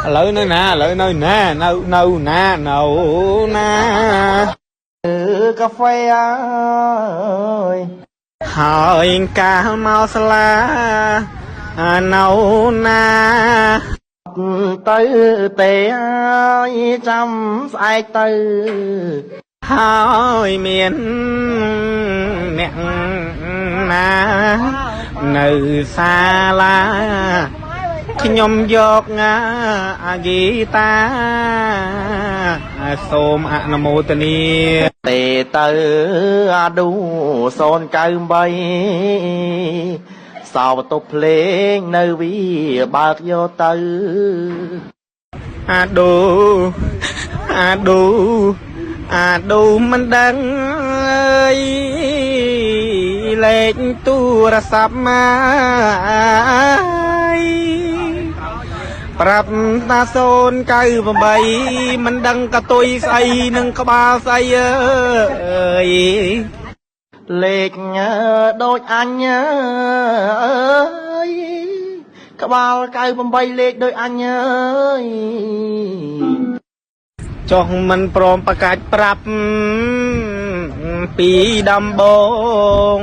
ឥឡូវនៅណាឥឡូវនៅណានៅនៅណានៅណា កាហ្វេអើយ ហើយកាលមកស្លានៅណា ទៅទេអើយចាំស្អែកទៅ ហើយមានអ្នកណានៅសាលាខ្ញុំយកអាហ្គីតាសូមអនុមោទនា ទេទៅអាឌូ098សោវតុភ្លេងនៅវាបើកយកទៅ អាដូអាដូអាដូមិនដឹងអើយលេខទូរស័ព្ទមកប្រាប់តា098មិនដឹងកតុយស្អីនឹងក្បាលស្អីអើយ លេខដូចអញអើយក្បាល98លេខដូចអញអើយ ចុះមិនព្រមប្រកាច់ប្រាប់ពីដំបង